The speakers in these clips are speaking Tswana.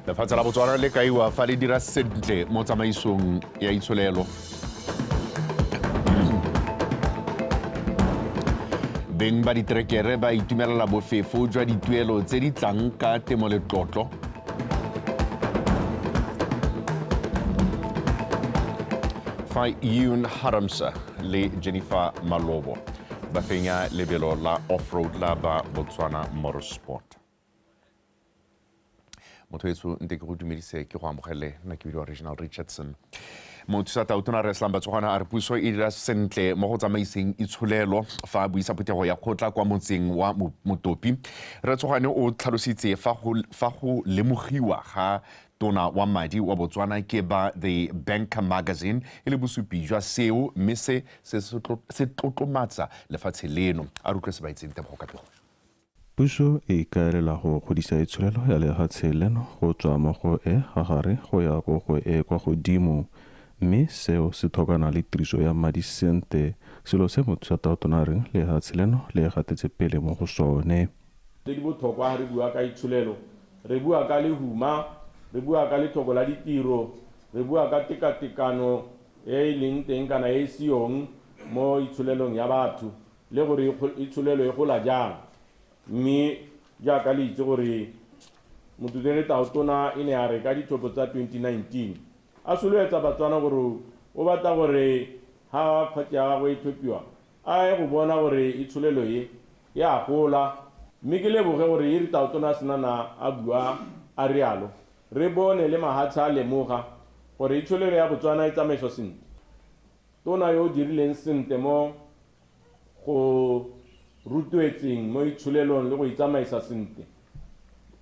Lefatshe la Botswana le kaiwa fa le dira sentle mo tsamaisong ya itsholelo. Beng ba diterekere ba itumelela bofefo jwa dituelo tse di tlang ka temoletlotlo. Fa Yoon Haramsa le Jennifer Malobo ba fenya lebelo la off-road la ba Botswana Motorsport. Motho etsho nte ke go dumedise ke go amogele nna ke bidiwa Reginald Richardson. Mothusa tautona Re Slumber Tsogwane a re puso e dira sentle mo go tsamaiseng itsholelo fa a buisa phuthego ya kgotla kwa motseng wa Motopi. Re Tsogwane o tlhalositse fa go lemogiwa ga tona wa madi wa Botswana ke ba The Banker Magazine e le bosupi jwa seo, mme se se tlotlomatsa lefatshe leno. A re utlwe se ba itseng Tebogo ka pego. Puso e ikaelela go godisa itsholelo ya lefatshe leno go tswa mo go e gagare go ya ko go e kwa godimo, mme seo se tlhokana le tiriso ya madi sente, selo se mothusa tautona a reng lefatshe leno le gatetse pele mo go sone. Tse di botlhokwa ha re bua ka itsholelo, re bua ka lehuma, re bua ka letlhoko la ditiro, re bua ka tekatekano e e leng teng kana e e seyong mo itsholelong ya batho, le gore itsholelo e gola jang. Mme jaaka le itse gore Motlotlegi Tautona e ne a re ka ditlhopho tsa 2019 a soloetsa Batswana gore o batla gore ha party ya gagwe e tlhophiwa a ye go bona gore itsholelo e e a gola. Mme ke leboge gore e re Tautona a sena na a bua a rialo, re bone le mahatshe a lemoga gore itsholelo ya Botswana e tsamaiswa sentle. Tona yo o dirileng sentle mo go rotloetseng mo itsholelong le go itsamaisa sentle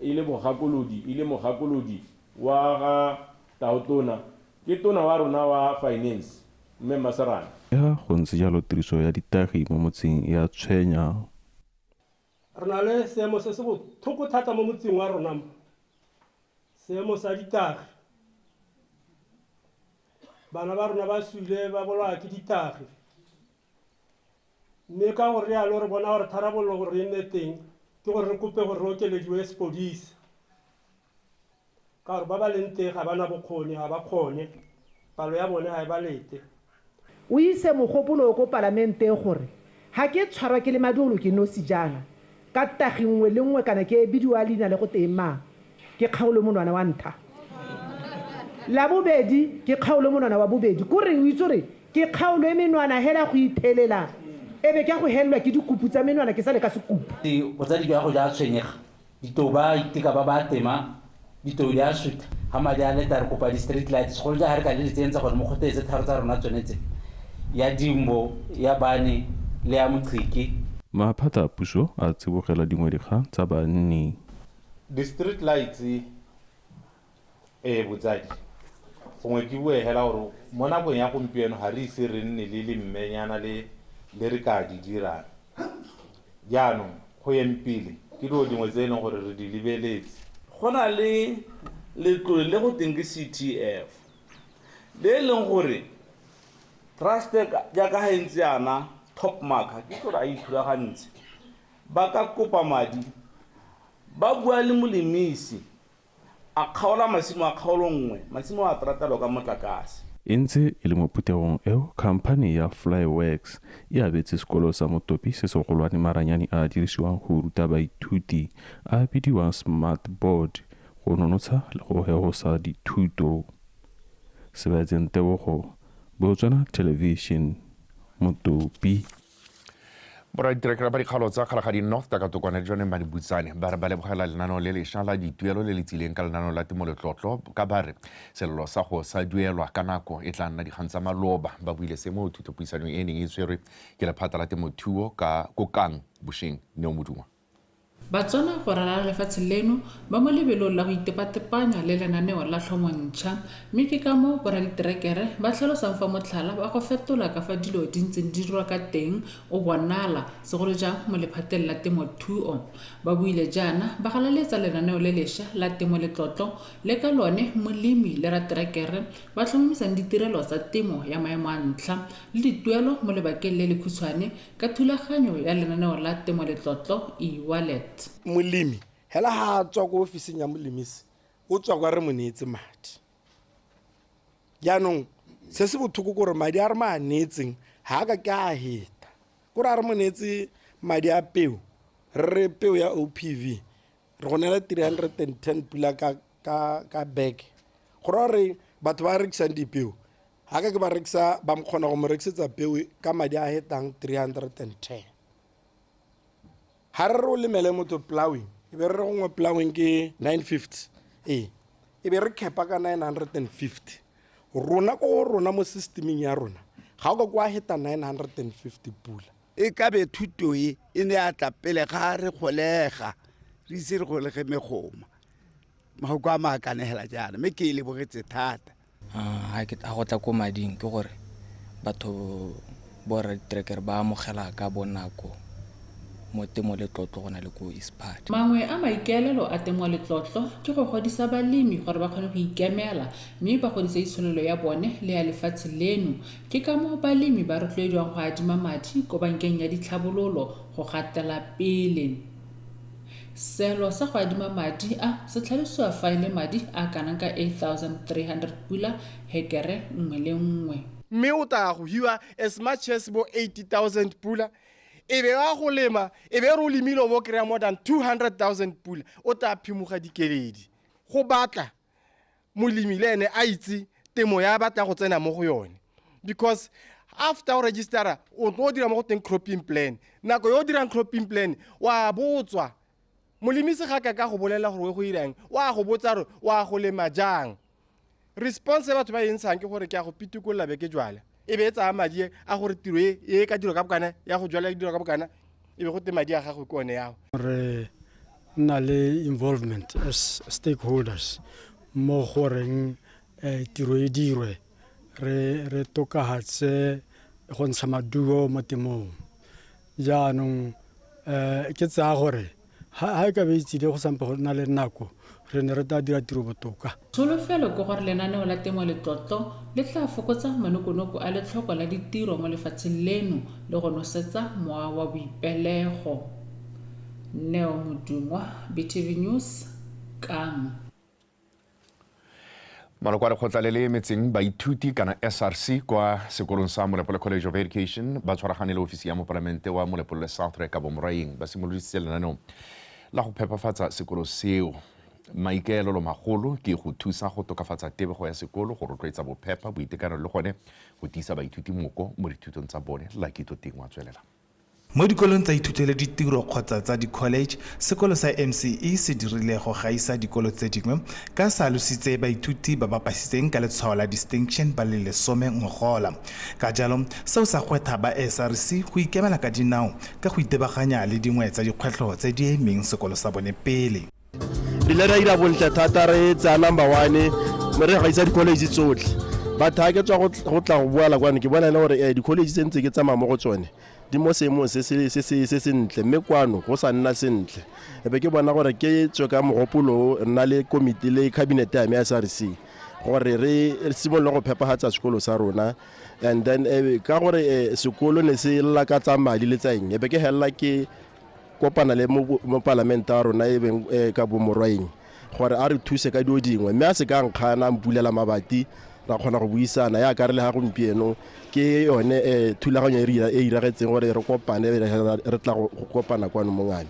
e le bogakolodi, e le mogakolodi wa ga Tautona, ke tona wa rona wa finance Mme Maserane. Ya go ntse jalo tiriso ya ditagi mo motseng ya tshwenya. Re na le seemo se se botlhoko thata mo motseng wa rona mo, seemo sa ditagi. Bana ba rona ba sule ba bolawa ke ditagi. Mme ka go rialo re bona gore tharabololo gore e nne teng ke gore re kope gore re okelediwe sepodisi, ka gore ba ba leng teng ga ba na bokgoni, ga ba kgone, palo ya bone ga e ba lete. O ise mogopolo ko palamenteng gore ga ke tshwarwa ke le madiolo ke nosi jaana ka tagi nngwe le nngwe kana ke e bidiwa leina le go teng mang, ke kgaolo monwana wa ntlha, la bobedi ke kgaolo monwana wa bobedi, kore o itse gore ke kgaolo e menwana hela go ithelela, e be ke a go helelwa ke dikupu tsa menwana ke sale ka sekupu. Botsadi jwa go ja tshwenyega, ditou ba iteka ba ba tema, ditou di a suta, ga madi a leta re kopa di-street lights, segolo ja ga re ka le di tsentsa gore mo kgoteng tse tharo tsa rona tsone tse, ya Dimbo, ya Bane le ya Moqhiki. Maphata a puso a tsibogela dingwe dikgang tsa banni. Di-street lights e botsadi, gongwe ke bue hela gore mo nakong ya gompieno ga re ise re nne le lemmenyana le le re ka di dirang. Jaanong go yeng pele ke dilo dingwe tse e leng gore re di lebeletse. Go na le letlole le go teng ke CTF le e leng gore trust jaaka ga e ntse yana top mark, ga ke gore a ithulagantse, ba ka kopa madi, ba bua le molemisi a kgaola masimo a kgaolo nngwe, masimo a tratelo ka motlakase. E ntse e le mo phuthegong eo, khamphane ya Flyworks e abetse sekolo sa Motopi se segolwane maranyane a a dirisiwang go ruta baithuti a bidiwang smart board go nonotsha le go hegosa dithuto. Sebaetseng Tebogo, Botswana Television, Motopi. Boraditerekere ba dikgaolo tsa Kgalagadi North Takatokwane le jone Madibutsane ba re ba lebogela lenaneo le lešwa la dituelo le le tsileng ka lenaneo la temoletlotlo, ka ba re selelo sa go sa duelwa ka nako e tla nna dikgang tsa maloba. Ba buile se mo thutopuisanong e neng e tshwerwe ke lephata la temothuo ka Kokang bošeng. Neo Modungwa. Batswana go ralala lefatshe leno ba mo lebelong la go itepatepanya le lenaneo la tlhomontšha, mme ke ka moo boraditerekere ba tlhalosang fa motlhala wa go fetola ka fa dilo di ntseng di dirwa ka teng o bonala, segolo jang mo lephateng la temothuo. Ba buile jaana ba galaletsa lenaneo le lešwa la temo letlotlo le ka lone molemi le raterekere ba tlhomamisang ditirelo tsa temo ya maemo a ntlha le dituelo mo lebakeng le le khutshwane ka thulaganyo ya lenaneo la temo letlotlo e-wallet. Molemi hela ha a tswa ko ofising ya molemisi O tswa kwa re mo neetse madi. Jaanong se se botlhoko kore madi a re ma neetseng ga a ka ke a heta. Kore a re mo neetse madi a peo, re re peo ya OPV, re go neela 310 pula ka bag. Go raya gore batho ba rekisang dipeo ga ka ke ba rekisa, ba kgona go mo rekisetsa peo ka madi a hetang 310. Ga re re o lemele motho plowing, e be re re gongwe plowing ke 950, ee, e be re kepa ka 950. Rona ko rona mo systemeng ya rona ga o ka kwa heta 950 pula. E ka be thuto e e ne ya tla pele ga re golega, re ise re golege megoma. Mahoko a maakanegela jaana, mme ke e lebogetse thata. Ha go tla ko mading ke gore batho borra diterekere ba amogela ka bonako mo Temo Letlotlo go na le ko ISPAAD. Mangwe a maikaelelo a Temo Letlotlo ke go godisa balemi gore ba kgone go ikemela mme ba godise itsholelo ya bone le ya lefatshe leno. Ke ka moo balemi ba rotloediwang go adima madi ko bankeng ya ditlhabololo go gatela pele. Selo sa go adima madi a se tlhalosiwa fa e le madi a kanang ka 8,300 pula hekere nngwe le nngwe. Mme o tla go hiwa as much as bo 80,000 pula, e be wa go lema, e be re o lemile o bo kry-a more than 200,000 pula, o tla phimoga dikeledi. Go batla molemi le ene a itse temo ya batla go tsena mo go yone, because after o registera o tlo dira mo go teng cropping plan. Nako yo o dirang cropping plan wa botswa, molemi se ga ka go bolela gore o go irang, wa go botsa gore wa go lema jang. Response e batho ba e ntshang ke gore ke a go pitikolola be ke jwala, e be e tsaya madi a gore tiro e ka dirwa ka bokana, ya go jwala e dirwa ka bokana, e be go te madi a gago ke one yao. Re nna le involvement as stakeholders mo goreng tiro e dirwe, re tokafatse go ntsha maduo mo temong. Jaanong ke tsaya gore ha e ka be e tsile go sampe go nna le nako, re ne re tla dira tiro botoka. Tsholofelo ke gore lenaneo la Temo Letlotlo le tla fokotsa manokonoko a letlhoko la ditiro mo lefatsheng leno le go nosetsa mowa wa boipelego. Neo Modungwa, BTV News, Kang. Maloko a lekgotla le le emetseng baithuti kana SRC kwa sekolong sa Molepolole College of Education ba tshwaragane le ofisi ya mopalamente wa Molepolole South Reka Bomorwaeng ba simolodisitse lenaneo la go phepafatsa sekolo seo. Maikaelelo magolo ke go thusa go tokafatsa tebego ya sekolo, go rotloetsa bophepa, boitekanelo le gone go tiisa baithuti moko mo dithutong tsa bone. Lakito teng wa tswelela. Mo dikolong tsa ithutelo ditiro kgotsa tsa di-college, sekolo sa MCE se dirile go gaisa dikolo tse dingwe ka sa alositse baithuti ba ba pasitseng ka letshwao la distinction ba le 10 ngogola. Ka jalo, seo sa gwetha ba SRC go ikemela ka dinao ka go itebaganya le dingwe tsa dikgwetlho tse di emeng sekolo sa bone pele. Re ile ra ira bontle thata, re tsaya number 1, mme re gaisa di-college tsotlhe. But ha ke tswa go tla go boela kwano, ke bona e le gore di-college tse ntse ke tsamaya mo go tsone di mo seemong se se sentle, mme kwano go sa nna sentle. E be ke bona gore ke tswe ka mogopolo nna le komiti le cabinet ya me ya SRC gore re simolole go phepafatsa sekolo sa rona. And then ka gore sekolo ne se lla ka tsa madi le tsa eng, e be ke hella ke kopana le mopalamente wa rona e beng ka Bomorwaeng gore a re thuse ka dilo dingwe, mme a se ka nkgana a mpulela mabati, ra kgona go buisana. Ya ka re le ga gompieno ke yone thulaganyo e iragetseng gore re kopane, re tla go kopana kwano mongane.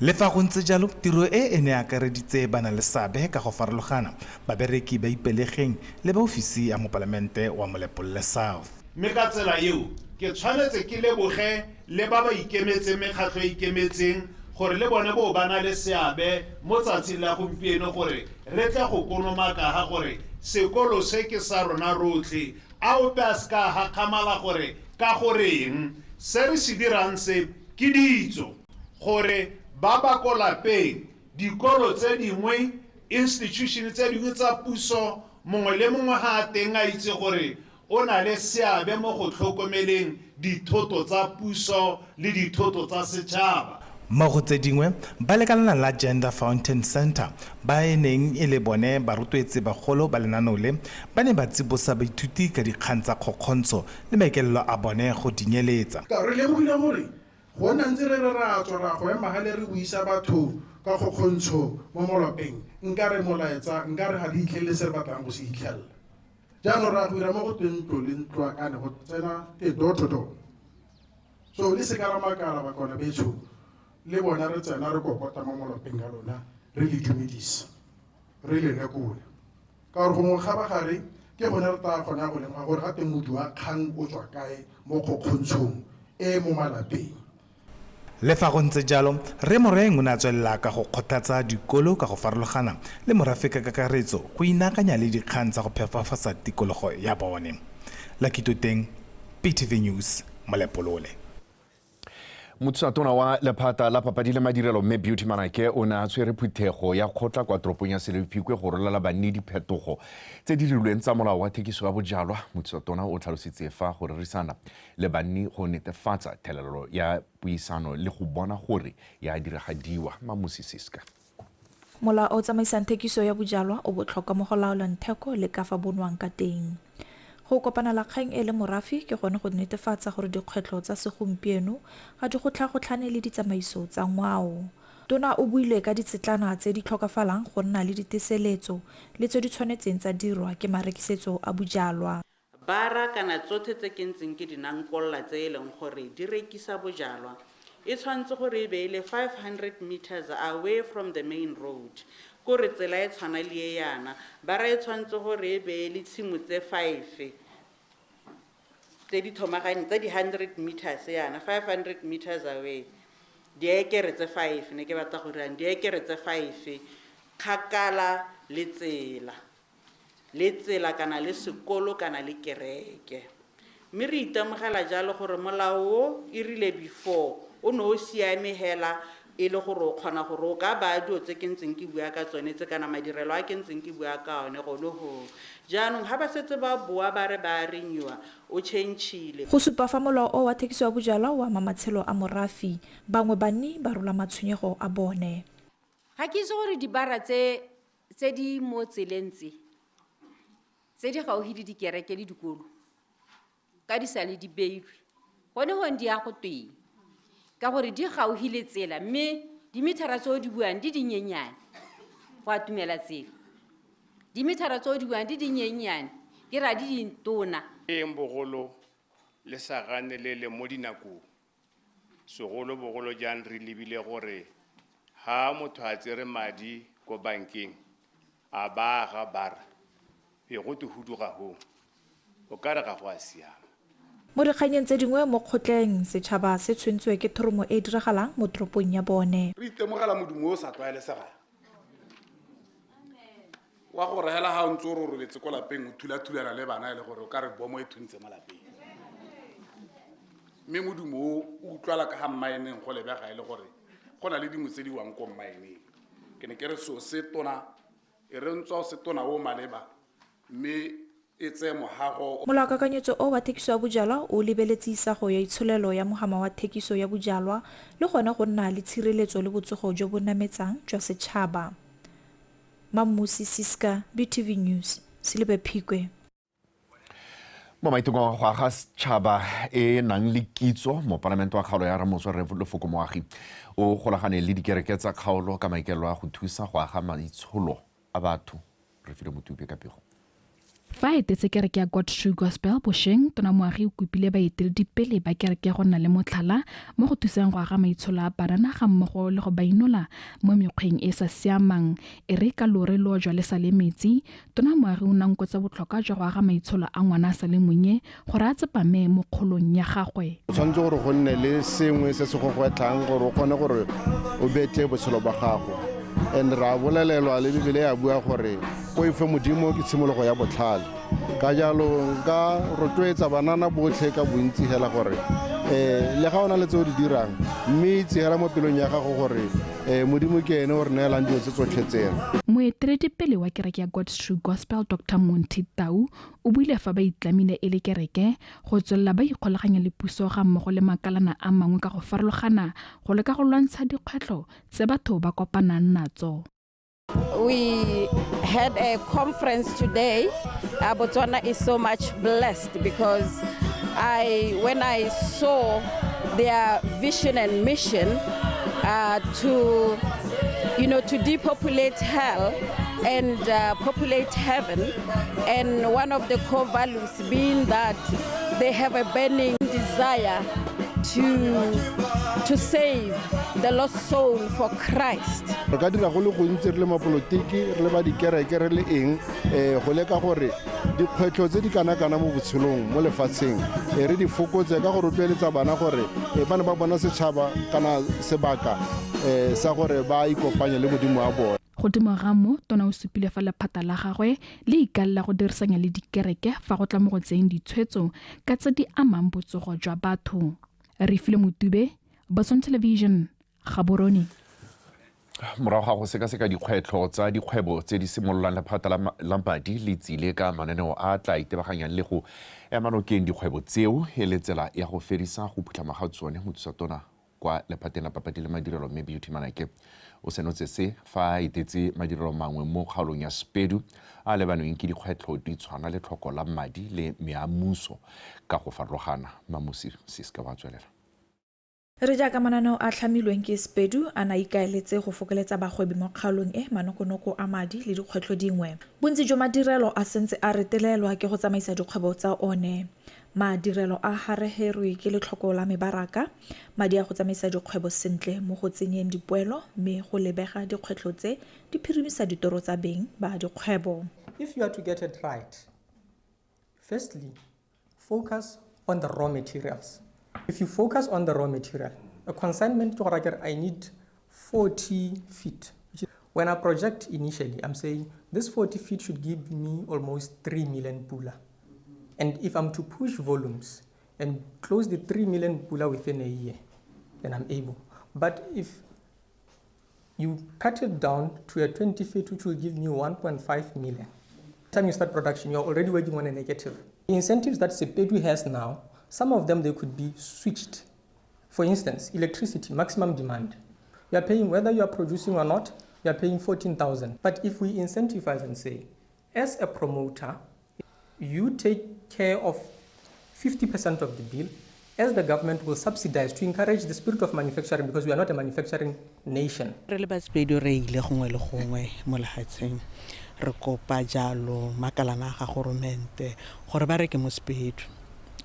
Le fa go ntse jalo, tiro e e ne akareditse bana le seabe ka go farologana, babereki ba Ipelegeng le ba ofisi ya mopalamente wa Molepolole South. Mme ka tsela eo ke tshwanetse ke leboge le ba ba ikemetseng, mekgatlho e ikemetseng, gore le bone bo ba na le seabe mo tsatsing la gompieno gore re tle go konomaka ga gore sekolo se ke sa rona rotlhe. A ope a se ka gakgamala gore ka goreng se re se dirang se ke ditso, gore ba ba ko lapeng, dikolo tse dingwe, institution tse dingwe tsa puso, mongwe le mongwe ga a teng a itse gore o na le seabe mo go tlhokomeleng dithoto tsa puso le dithoto tsa setšhaba. Mo go tse dingwe, ba lekalana la Gender Fountain Center ba e neng e le bone barotloetsi bagolo ba lenaneo le, ba ne ba tsibosa baithuti ka dikgang tsa kgokgontsho le maikaelelo a bone go dinyeletsa. Ka re lemogile gore Go nna ntse re re ra tswa ra go ema gale re buisa batho ka kgokgontsho mo molapeng, nka re molaetsa, nka re ga re itlhelele se re batlang go se itlhelela. Jaanong ra go ira mo go teng ntlo le ntlo akane go tsena te door to door. So le seka ra makala bakona betsho, le bona re tsena re kokota mo molapeng ka lona, re le dumedisa, re le lekola. Ka gore gongwe kgabagare ke gone re tla kgona go lemoga gore gape modi wa kgang o tswa kae mo kgokgontshong e mo malapeng. Le fa go ntse jalo, Rre Moreng o ne a tswelela ka go kgothatsa dikolo ka go farologana le morafe ka kakaretso go inaakanya le dikgang tsa go phepafatsa tikologo ya bone. Lucky Toteng, BTV News, Molepolole. Motsatona wa lephata la papadi le madirelo mme Beauty Manake o ne a tshwere phuthego ya kgotla kwa toropong ya Selebi Phikwe go rolela banni diphetogo tse di dirilweng tsa molao wa thekiso ya bojalwa. Motsatona o tlhalositse fa go rerisana le banni go netefatsa thelelo ya puisano le go bona gore ya diragadiwa. Mamusi Siska. Molao o tsamaisang thekiso ya bojalwa o botlhokwa mo go laolang theko le ka fa bonwang ka teng. Go kopana la kgang e le morafe ke gone go netefatsa gore dikgwetlho tsa segompieno ga di gotlhagotlhane le ditsamaiso tsa ngwao. Tona o buile ka ditsetlana tse di tlhokafalang go nna le diteseletso le tse di tshwanetseng tsa dirwa ke marekisetso a bojalwa. Bara kana tsotlhe tse ke ntseng ke di nankolla tse e leng gore di rekisa bojalwa e tshwanetse gore e be e le 500 meters away from the main road. Kore tsela e tshwana le e yana, bara e tshwanetse gore e be le tshimo tse 5 tse di thomagane tse di 100 meters yana, 500 meters away. Diekere tse 5 ne ke batla go dirang diekere tse 5 kgakala le tsela. Le tsela kana le sekolo kana le kereke. Mme re itemogela jalo gore molao o e rile before o ne o siame hela e le gore o kgona gore o ka baya dilo tse ke ntseng ke bua ka tsone tse kana madirelo a ke ntseng ke bua ka one gone goo. Jaanong ga ba setse ba boa ba re ba renewa, o change-ile. Go supa fa molao o wa thekiso ya bojalwa o ama matshelo a morafe, bangwe banni ba rola matshwenyego a bone. Ga ke itse gore dibara tse di mo tseleng tse, tse di gaufi le dikereke le dikolo, ka di sale di beilwe, gone gone di ya go tweng. Ka gore di gaufi le tsela, mme dimithara tse o di buang di dinyenyane go atumela tsela. Dimithara tse o di buang di dinyenyane, di ra di dintona. Eng bogolo le sa ganelele mo dinakong, segolo bogolo jang re lebile gore ha motho a tsere madi ko bankeng a ba aga bara, e go te huduga hong, o ka re ga go a siama. Mo dikganyeng tse dingwe mo kgotleng, setšhaba se tshwentswe ke thoromo e e diragalang mo toropong ya bone. Re itemogela modumo o sa tlwaelesegang wa gore hela ha o ntse o re o robetse ko lapeng o thula-thulana le bana e le gore o ka re bomo e thuntse mo lapeng. Mme modumo o o utlwala ka ga mmaeneng go lebega e le gore go na le dingwe tse di wang ko mmaeneng. Ke ne ke re seo se tona, e re ntswa o se tona o maleba, mme e tseye mohago. Molaokakanyetso o wa thekiso ya bojalwa o lebeletse isago ya itsholelo ya mohama wa thekiso ya bojalwa le gone go nna le tshireletso le botsogo jo bo nametsang jwa setšhaba. Mamusi Siska, BTV News, Selebi Phikwe. Mo maitekong a go aga setšhaba e nang le kitso, mopalamente wa kgaolo ya Ramotswa Rre Lefoko Moagi o golagane le dikereke tsa kgaolo ka maikaelelo a go thusa go aga maitsholo a batho. Re file Motupe ka pego. Fa etetse kereke ya God True Gospel bosheng, Tona Moagi o kopile baeteledipele ba kereke go nna le motlhala mo go thuseng go aga maitsholo a banana ga mmogo le go ba inola mo mekgweng e sa siamang. E re ka lore lo jwa le sa le metsi, Tona Moagi o nankotsa botlhokwa jwa go aga maitsholo a ngwana a sa le monnye gore a tsepame mo kgolong ya gagwe. O tshwanetse gore go nne le sengwe se se go gwetlhang gore o kgone gore o betle botshelo ba gago. And ra bolelelwa le Bibele ya bua gore poifo Modimo ke tshimologo ya botlhale. Ka jalo nka rotloetsa banana botlhe ka bontsi hela gore le ga o na le tse o di dirang, mme itse hela mo pelong ya gago gore Modimo ke ene o re neelang dilo tse tsotlhe tseno. Moeteledipele wa kereke ya God's True Gospel Dr. Monty Tau o buile fa ba itlamile e le kereke go tswelela ba ikgolaganya le puso ga mmogo le makalana a mangwe ka go farologana go leka go lwantsha dikgwetlho tse batho ba kopanang natso. We had a conference today. Botswana is so much blessed because when I saw their vision and mission to depopulate hell and populate heaven, and one of the core values being that they have a burning desire to save the lost soul for Christ. Re ka dira go le gontsi re le mapolotiki, re le ba dikereke, re le eng, go leka gore dikgwetlho tse di kana-kana mo botshelong mo lefatsheng re di fokotse ka go rotloeletsa bana gore ba ne ba bona setšhaba kana sebaka sa gore ba ikopanye le Modimo wa bone. Godimo ga mo, tona o supile fa lephata la gagwe le ikaelela go dirisanya le dikereke fa go tla mo go tseyeng ditshwetso ka tse di amang botsogo jwa batho. Refile Motube, Botswana Television, Gaborone. Morago ga go sekaseka dikgwetlho tsa dikgwebo tse di simololang, lephata la madi le tsile ka mananeo a tla itebaganyang le go ema nokeng dikgwebo tseo e le tsela ya go fedisa go phutlhama ga tsone. Mothusatona kwa lephateng la papadi le madirelo mme Beauty Manake o senotse se fa a etetse madirelo mangwe mo kgaolong ya Sepedu a lebanweng ke dikgwetlho di tshwana le tlhoko la madi le meamuso ka go farologana. Mamusi Siska wa tswelela. Re jaaka mananeo a tlhamilweng ke Sepedu a na ikaeletse go fokoletsa bagwebi mo kgaolong e manokonoko a madi le dikgwetlho dingwe. Bontsi jwa madirelo a sentse a retelelwa ke go tsamaisa dikgwebo tsa one. Madirelo a hareherwe ke letlhoko la mebaraka, madi a go tsamaisa dikgwebo sentle mo go tsenyeng dipoelo, mme go lebega dikgwetlho tse di phirimisa ditoro tsa beng ba dikgwebo. If you are to get it right, firstly, focus on the raw materials. If you focus on the raw material, a consignment to I need 40 feet. When I project initially, I'm saying this 40 feet should give me almost 3 million pula. And if I'm to push volumes and close the 3 million pula within a year, then I'm able. But if you cut it down to a 20 feet, which will give me 1.5 million, the time you start production, you're already working on a negative. The incentives that Sepedu has now, some of them, they could be switched. For instance, electricity, maximum demand. You are paying, whether you are producing or not, you are paying 14,000. But if we incentivize and say, as a promoter, you take care of 50% of the bill, as the government will subsidize to encourage the spirit of manufacturing, because we are not a manufacturing nation. Re le ba Sepedu re ile gongwe le gongwe mo lefatsheng, re kopa jalo makalana ga goromente gore ba reke mo Sepedu.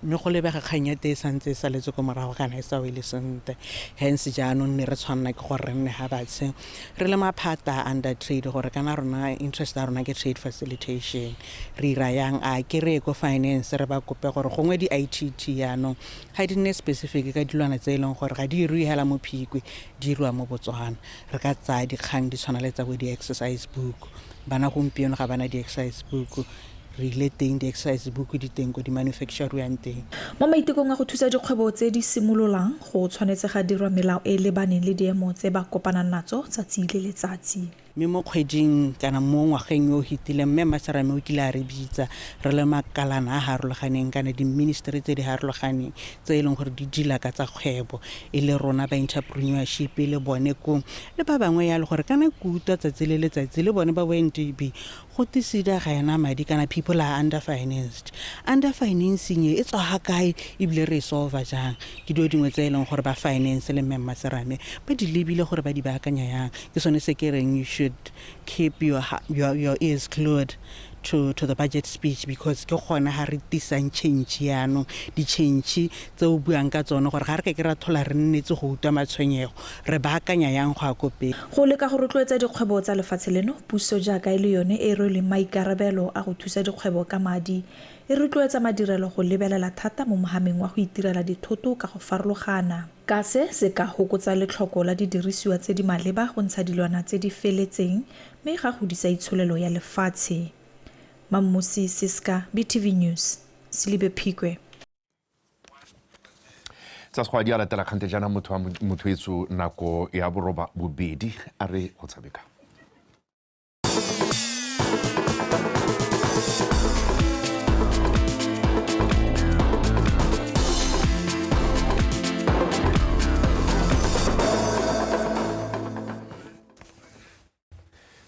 Mme go lebega kgang ya teng e santse e saletse ko morago kana e sa wele sentle. Hence jaanong ne re tshwanela ke gore re nne ga batshe re le maphata under trade gore kana rona interest ya rona ke trade facilitation. Re ira yang a ke re ko finance re ba kope gore gongwe di-ITT jaanong ga di nne specific ka dilwana tse e leng gore ga di iriwe hela mo Phikwe, di iriwa mo Botswana. Re ka tsaya dikgang di tshwana le tsa bo di-exercise book. Bana gompieno ga bana di-exercise book. Re ile teng di-exercise book di teng ko di-manufacturewang teng. Mo maitekong a go thusa dikgwebo tse di simololang, go tshwanetse ga dirwa melao e e lebaneng le diemo tse ba kopanang natso tsatsi le letsatsi. Mme mo kgweding kana mo ngwageng yo o fetileng, mme Maserame o kile a re bitsa re le makalana a harologaneng kana di-ministry tse di harologaneng tse e leng gore di deala ka tsa kgwebo, e le rona ba entrepreneurship, e le bone kong le ba bangwe yalo, gore kana ke utlwa tsatsi le letsatsi le bone ba bo NDB go tisida ga ena madi kana people are underfinanced. Underfinancing e tswa ga kae ebile re e solve jang? Ke dilo dingwe tse e leng gore ba finance le mme Maserame ba di lebile gore ba di baakanya yang. Ke sone se ke reng you should keep your ears glued to the budget speech, because ke gona ha re tisang change yaanong, di-change tse o buang ka tsone gore ga re ka ke ra thola re nnetse go utlwa matshwenyego, re baakanya yang go ya ko pele. Go leka go rotloetsa dikgwebo tsa lefatshe leno, puso jaaka e le yone e rweleng maikarabelo a go thusa dikgwebo ka madi, e rotloetsa madirelo go lebelela thata mo mohameng wa go itirela dithoto ka go farologana. Ka se se ka hokotsa letlhoko la didirisiwa tse di maleba go ntsha dilwana tse di feletseng mme ga godisa itsholelo ya lefatshe. Mamusi Siska, BTV News, Selibe Phikwe. Tsa segwa di a latela kgante jaana motho etso nako ya 8:30 a re go tshameka.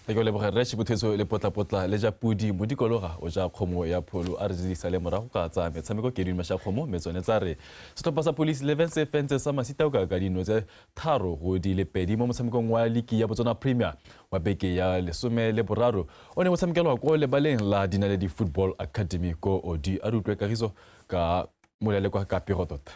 Ke leboga rre Shibuthetso le potlapotla le ja pudi modikologa o ja kgomo ya pholo a re di sale morago ka tsa metshameko ke dima sha kgomo mme tsone tsa re setlhopha sa Police 11 se fentse sa Masitaoka ka dino tse 3-2 mo motshamekong wa liki ya Botswana Premier wa beke ya 13 o ne o tshamekelwa ko lebaleng la Dinaledi Football Academy ko Odi. A re utlwe kagiso ka molele kwa ka pego tota.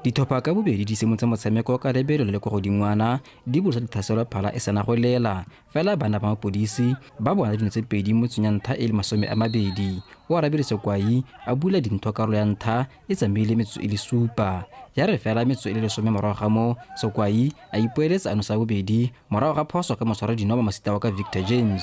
Ditlhopha ka bobedi di simotse motshameko ka lebelo le le kwa godingwana di bolosa dithaselo phala e sena go lela fela bana ba mapodisi ba bona dino tse 2 mo tsonya ntlha e le 20. O arabile Sekwai a bula dintho karolo ya ntlha e tsamaile metsotso e le 7 ya re fela metsotso e le 10 morago ga mo Sekwai a ipoeletsa ano sa bobedi morago ga phoso ka motshwara dino ba Masitaoka ka Victor James.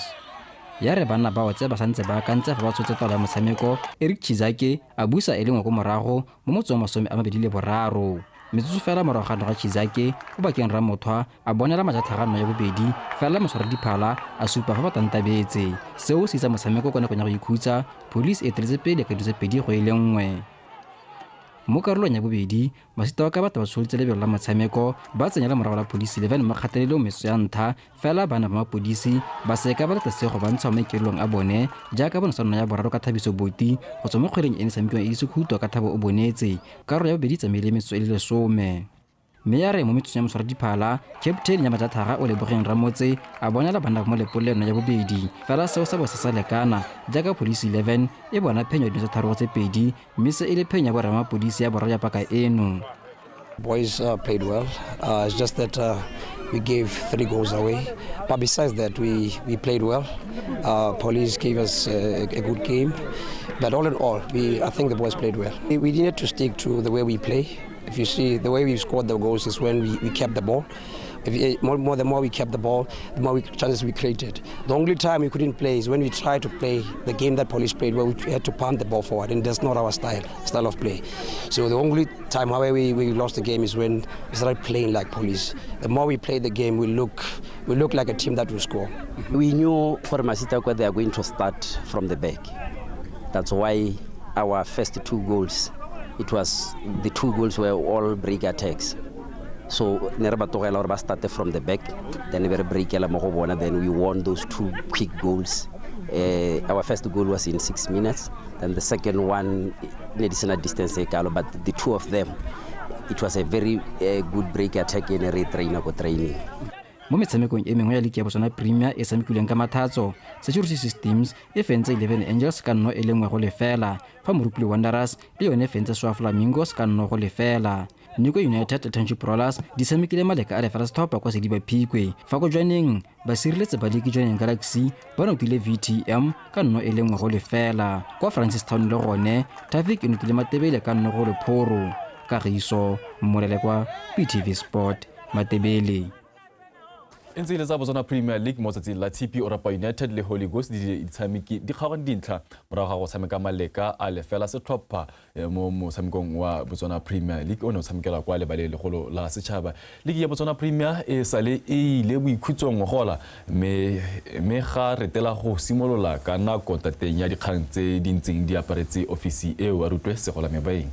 Ya re banna bao tse ba santse ba akantse fa ba tshotse taolo ya motshameko Eric Chizake a busa e le nngwe ko morago mo motsong wa 23. Metsotso fela morago ga noga Chizake o bakeng Ramothwa a bonela majatlhagano ya bobedi fela motshwara diphala a supa fa ba tantabetse. Seo se isa motshameko kwa nakong ya go ikhutsa Police e eteletse pele ka dino tse 2-1. Mo karolong ya bobedi Masitaoka batho ba tsholotse lebelo la motshameko ba tsenya morago la Police 11 mo kgatelelong metsotso ya ntlha fela bana ba mapodisi ba seka ba letasego ba ntsha mo maikaelelong a bone jaaka bonosano ya boraro ka Thabiso Boti go tswa mo kgweleng e ne tshamekiwang e le sekhutwa ka Thabo o bonetse. Karolo ya bobedi tsamaile metsotso e le 10. Mme ya re mo metsotsong ya motshwara diphala captain ya Majatlhaga o Lebogeng Ramotse a bonela banna mo lepolelong ya bobedi fela seo sa bo se sa lekana jaaka Police 11 e bona phenyo dino tse 3-2 mme se e le phenyo ya boramapodisi ya boraro ya paka eno. Boys played well. It's just that we gave 3 goals away. But besides that, we played well. Police gave us a good game. But all in all, I think the boys played well. We needed to stick to the way we play. If you see, the way we scored the goals is when we kept the ball. The more we kept the ball, the more chances we created. The only time we couldn't play is when we tried to play the game that Police played, where we had to pump the ball forward, and that's not our style of play. So the only time, however, we lost the game is when we started playing like Police. The more we played the game, we look like a team that will score. We knew for Masitaoka they are going to start from the back. That's why our first 2 goals, it was the 2 goals were all break attacks. So ne re ba tlogela gore ba started from the back, then we break ela mo go bona, then we won those 2 quick goals. Our first goal was in 6 minutes, then the second one ne di sena distance e kalo, but the 2 of them, it was a very good break attack in re trainer go training. Mo metshamekong e mengwe ya liki ya Botswana Premier e tshamekilweng ka mathatso, Security Systems e fentse 11 Angels ka 1-0 fa Morupule Wanderers le yone e fentse Swa Flamingos ka 1-0. Nico United le Township Rollers di tshamekile maleka a lefela setlhopha kwa Sediba Phikwe fa ko Jwaneng ba sireletse baliki Jwaneng Galaxy ba notile VTM ka 1-0. Kwa Francistown le gone Traffic e notile Matebele ka 1-0. Kagiso Mmolele kwa PTV Sport, Matebele. E ntse e le tsa Botswana Premier League mo tsatsing la Tshipi, Orapa United le Holy Ghost di tshameki di kgaogane dintlha morago ga go tshameka maleka a lefela setlhopha mo motshamekong wa Botswana Premier League o ne o tshamekela kwa lebaleng legolo la setšhaba. League ya Botswana Premier e sale e ile boikhutsong gola mme ga retela go simolola ka nako tateng ya dikgang tse di ntseng di aparetse ofisi eo. A rutwe segola mebaeng.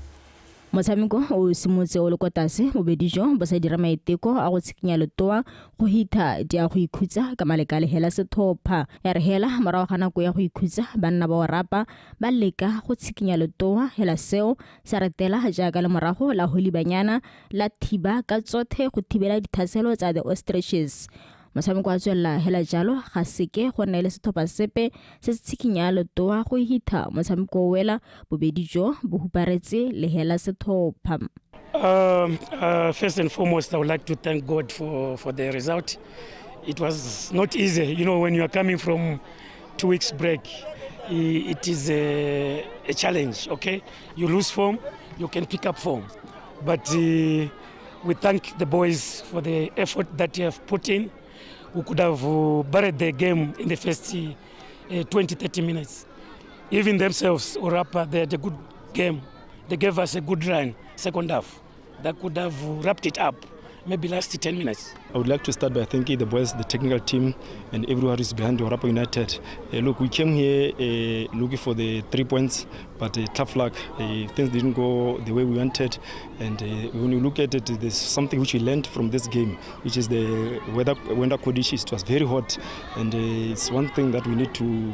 Motshameko o simotse o le kwa tlase bobedi jo bo sa dira maiteko a go tshikinya letoa go hitha di a go ikhutsa ka maleka le hela setlhopha. Ya re hela morago ga nako ya go ikhutsa banna ba Orapa ba leka go tshikinya letoa hela seo sa retela jaaka le morago la Holy Banyana la thiba ka tsothe go thibela dithaselo tsa the Ostriches. Motshameko wa tswelela hela jalo ga seke go nna le setlhopha sepe se se tshikinya letoa go hitha motshameko o wela bobedi jo bo huparetse le hela setlhopha. First and foremost, I would like to thank God for the result. It was not easy, you know, when you are coming from 2 weeks break, it is a challenge, okay? You lose form, you can pick up form. But we thank the boys for the effort that they have put in. We could have buried the game in the first 20, 30 minutes. Even themselves, Orapa, they had a good game. They gave us a good run, second half. That could have wrapped it up. maybe last 10 minutes. I would like to start by thanking the boys, the technical team, and everyone who is behind Orapa United. Look, we came here looking for the 3 points, but tough luck. Things didn't go the way we wanted. And when you look at it, there's something which we learned from this game, which is the weather conditions. It was very hot, and it's one thing that we need to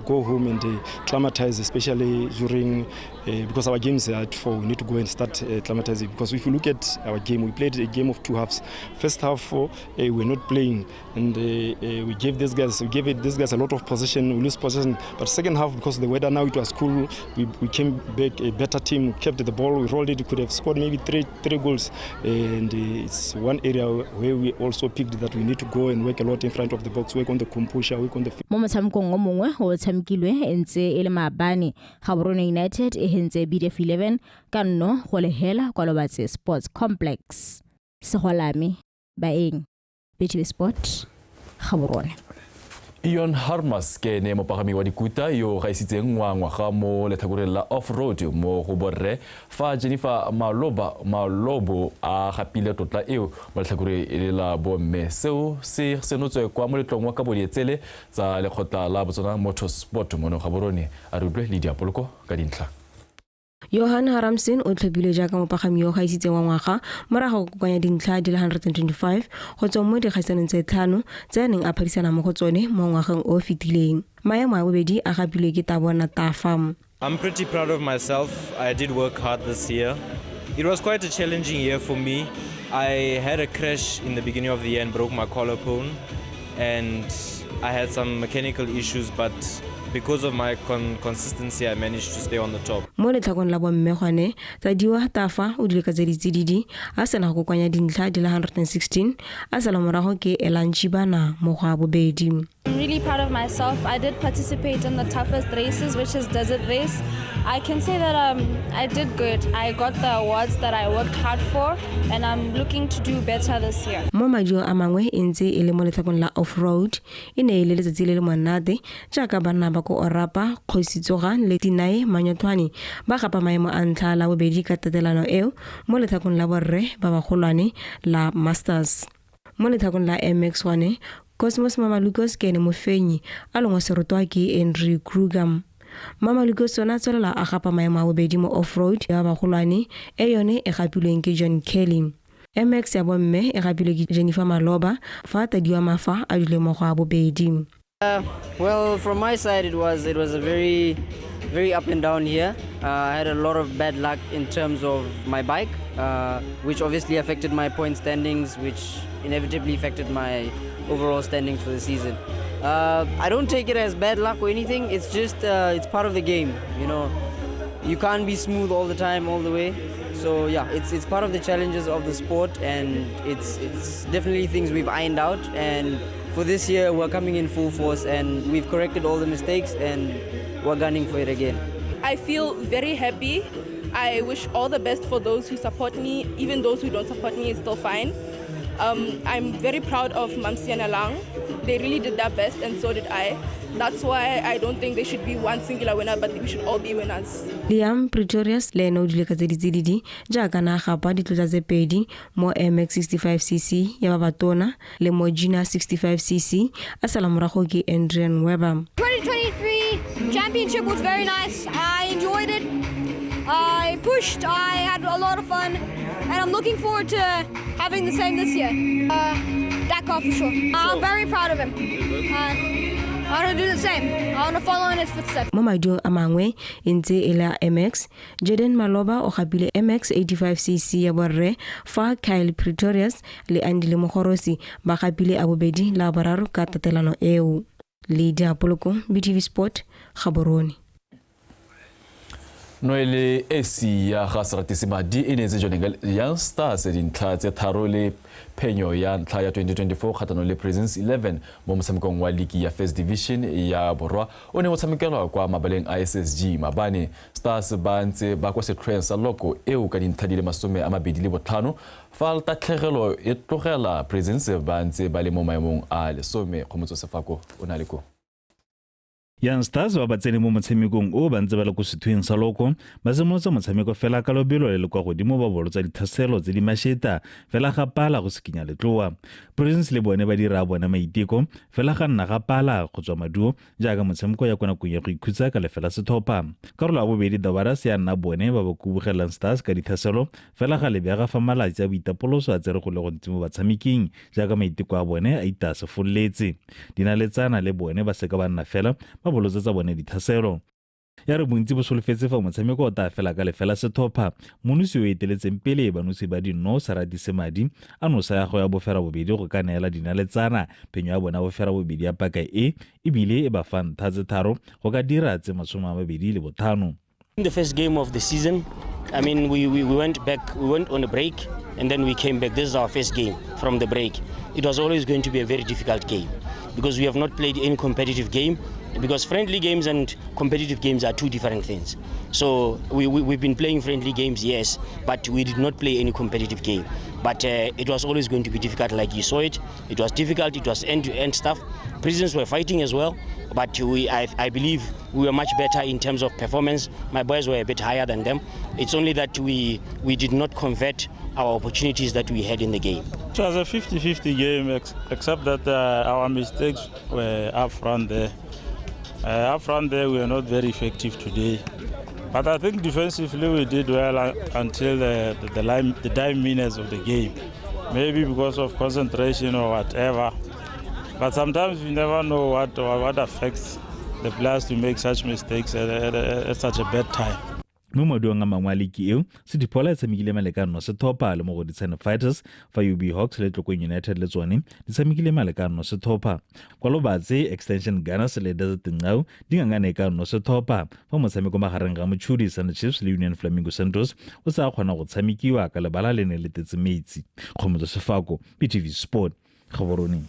go home and climatize, especially during, because our games are at 4, we need to go and start climatizing. Because if you look at our game, we played a game of 2 halves. First half, we were not playing, and we gave these guys, a lot of possession, we lose possession. But second half, because the weather now, it was cool, we came back a better team, kept the ball, we rolled it, we could have scored maybe three goals. And it's one area where we also picked that we need to go and work a lot in front of the box, work on the composure, work on the... Mo motshamekong o mongwe o tshamekilwe e ntse e le maabane, Gaborone United e hentse BDF 11 ka 0-0 kwa Lobatse Sports Complex. Segolame Baeng, BTV Sport, Gaborone. Ion Harmas ke ene mopagami wa dikuta yo gaisitseng wa ngwaga mo letlhakoreng la off-road mo go borre, fa Jennifer Malobo a gapile tlotla eo mo letlhakoreng le la bomme. Seo se senotswe kwa moletlong wa kabo dietsele tsa lekgotla la Botswana Motorsport mono Gaborone. A re utlwe le diapoloko ka dintlha. Johan Haramsen o tlhophilwe jaaka mopagami yo gaisitseng wa ngwaga morago go kokoanya dintlha di le 125 go tswa mo dikgaisanong tse 5 tse a neng a phadisana mo go tsone mo ngwageng o o fetileng. Maemo a bobedi a gapilwe ke Tabona Tafa. I'm pretty proud of myself. I did work hard this year. It was quite a challenging year for me. I had a crash in the beginning of the year and broke my collarbone, and I had some mechanical issues, but because of my consistency, I managed to stay on the top. Mo letlhakong la bomme gone, Tadiwa Tafa o dule ka tse ditsididi a sena go kokoanya dintlha di le 116, a sala morago ke Elan Chibana mo go a bobedi. I'm really proud of myself. I did participate in the toughest races, which is desert race. I can say that I did good. I got the awards that I worked hard for, and I'm looking to do better this year. Mo maduo a mangwe e ntse e le mo letlhakong la off-road, e ne e le letsatsi le le monate jaaka banna ba ko Orapa, Kgosi Tsoga le Tinae Manyothwane ba gapa maemo a ntlha la bobedi ka tatelano eo mo letlhakong la borre ba bagolwane la Masters. Mo letlhakong la MX1, Cosmos Mamalukos ke ene mofenyi a longwa serotwa ke Andrew Kruger. Mamalukos ona a tswelela a gapa maemo a bobedi mo off-road ya bagolwane e yone e gapilweng ke John Kelly. MX ya bomme e gapilwe ke Jennifer Maloba fa Tadiwa Mafa a dule mo go a bobedi. Well, from my side, it was a very, very up and down year. I had a lot of bad luck in terms of my bike, which obviously affected my point standings, which inevitably affected my overall standings for the season. I don't take it as bad luck or anything. It's just it's part of the game, you know. You can't be smooth all the time, all the way. So yeah, it's part of the challenges of the sport, and it's definitely things we've ironed out. And for this year, we're coming in full force, and we've corrected all the mistakes, and we're gunning for it again. I feel very happy. I wish all the best for those who support me. Even those who don't support me, it's still fine. I'm very proud of Mamsi and Alang. They really did their best, and so did I. That's why I don't think there should be one singular winner, but we should all be winners. Liam Pretorius le ene o dule ka tse ditsididi jaaka na gapa ditlotla tse pedi mo MX65cc ya ba batona le mo Junior 65cc a sala morago ke Adrian Weber. 2023 championship was very nice. I enjoyed it. I pushed. I had a lot of fun, and I'm looking forward to having the same this year. Dakar for sure. I'm very proud of him. I want to do the same. I want to follow in his footsteps. Mo maduong a mangwe e ntse e le a MX, Jaden Maloba o gapile MX 85cc ya borre fa Kyle Pretorius le Andile Mogorosi ba gapile a bobedi la boraro ka tatelano eo. Lydia Poloko, BTV Sport, Gaborone. Noele esi ya ga Seratisi Madi e neetse Jwaneng Young Stars dintlha tse 3 le phenyo ya ntlha ya 2024 kgatlhanong le Prisons 11 mo motshamekong wa ligi ya First Division ya Borwa o ne o tshamekelwa kwa mabaleng a SSG mabane. Stars ba ntse ba kwa setlhoeng sa loko eo ka dintlha di le 25 fa tatlhegelo e tlogela Prisons ba ntse ba le mo maemong a 10. Kgomotso Sefako o na le ko. Young Stars ba ba tsene mo motshamekong o ba ntse ba le ko sethweng sa loko, ba simolotse motshameko fela ka lobelo le le kwa godimo, ba bolotsa dithaselo tse di mašeta fela ga pala go sekinya letloa. Prisons le bone ba dira bona maiteko fela ga nna ga pala go tswa maduo jaaka motshameko ya kwa nakong ya go ikhutsa ka lefela sethopha. Karolo ya bobedi The Warriors ya nna bone ba ba kubugelang Stars ka dithaselo fela ga lebega fa malatsi a boitapoloso a tsere go le gontsi mo batshameking jaaka maiteko a bone a ita se fololetse. Dinaletsana le bone ba seka ba nna fela ba bolotsetsa bone dithaselo. Ya re bontsi bo solofetse fa motshameko o tla fela ka lefela sethopha, monosi o eteletseng pele banosi ba dinno Sarati Semadi a nosa ya go ya bofera bobedi go ka neela dinaletsana phenyo ya bona bofera bobedi ya paka e ebile e ba fa ntlha tse 3 go ka dira tse 25. In the first game of the season, I mean, we went back, we went on a break, and then we came back. This is our first game from the break. It was always going to be a very difficult game because we have not played any competitive game, because friendly games and competitive games are two different things. So we've been playing friendly games, yes, but we did not play any competitive game. But it was always going to be difficult, like you saw it. It was difficult, it was end-to-end stuff. Prisons were fighting as well, but I believe we were much better in terms of performance. My boys were a bit higher than them. It's only that we did not convert our opportunities that we had in the game. It was a 50-50 game, except that our mistakes were up front there. Up front there, we were not very effective today. But I think defensively we did well until the dying minutes of the game. Maybe because of concentration or whatever. But sometimes you never know what affects the players to make such mistakes at such a bad time. Mo maduong a mangwe a liki eo, City Phola e tshamekile malekano sethopha le Mogoditshane Fighters, fa UB Hawks le Tlokweng United le tsone di tshamekile malekano sethopha. Kwa Lobatse, Extension Gunners le Desert Ngau di ngangane ka no sethopha fa motshameko magareng ga Mochudi Sun Chiefs le Union Flamingo Santos o sa kgona go tshamekiwa ka lebala le ne le tetse metsi. Kgomotso Sefako, BTV Sport, Gaborone.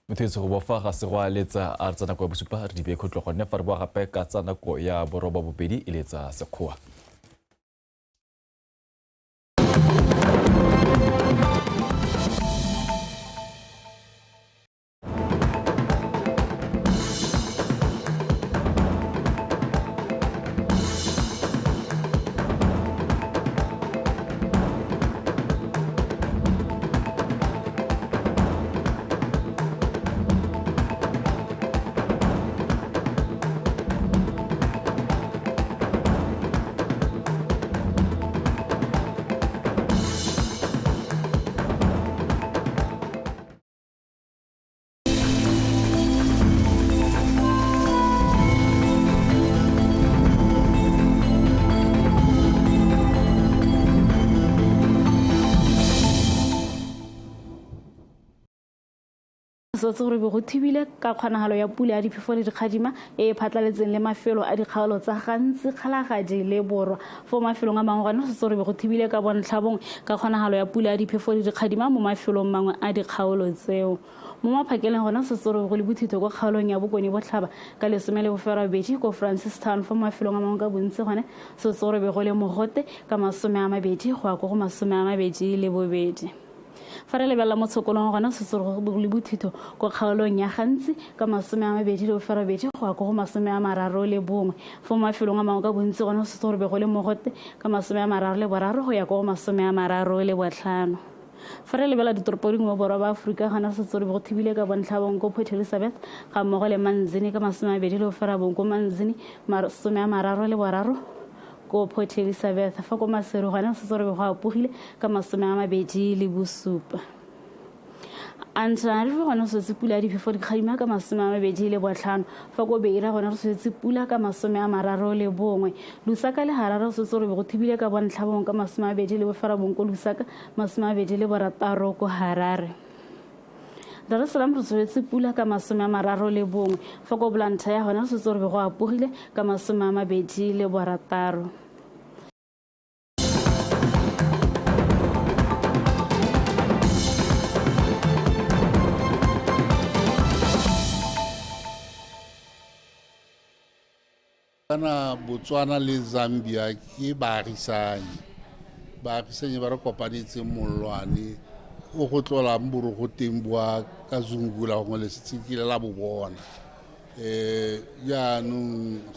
Motho go bofa ga se go a letsa a re tsa nako ya bosupa re di bee khutlo gone fa re boa gape ka tsa nako ya boroba bobedi e letsa sekgowa. Sotse gore be go thibile ka kgonagalo ya pula ya diphefo le dikgadima e e phatlaletseng le mafelo a dikgaolo tsa gantsi Kgalagadi le Borwa. Fo mafelong a mangwe gone sotse gore be go thibile ka bontlhabongwe ka kgonagalo ya pula ya diphefo le dikgadima mo mafelong mangwe a dikgaolo tseo. Mo maphakeleng gona sotse gore go le bothito kwa kgaolong ya Bokone Botlhaba ka 18 ko Francistown. Fo mafelong a mangwe ka bontsi gone sotse gore be go le mogote ka 20 go ya ko go 22. Fa re lebelela mo tshokolong gona sotse go le bothito ko kgaolong ya gantsi ka 28 go ya ko go 31. Fo mafelong a mangwe ka bontsi gona sotse gore be go le mogote ka 33 go ya ko go 35. Fa re lebelela ditoropo dingwe mo borwa ba Aforika gona sotse gore be go thibile ka bontlhabong ko Port Elizabeth ga mmogo le Manzini ka 29 ko Manzini 33 ko Port Elizabeth. Fa ko Maseru gona sotse gore be go apogile ka 27. Antananarivo gona sotse pula ya diphefo dikgadima ka 25. Fa ko Beira gona sotse pula ka 31. Lusaka le Harare sotse gore be go thibile ka bontlhabongwe ka 29 ko Lusaka, 26 ko Harare. Dar es Salaam re tsweletse pula ka 31. Fa ko Blantyre gona sotse gore be go apogile ka 26. Kana Botswana le Zambia ke baagisani. Baagisani ba re kopanetse mollwane o go tlolang borogo teng boa ka Zungula gongwe le setsekile la bo bona. Jaanong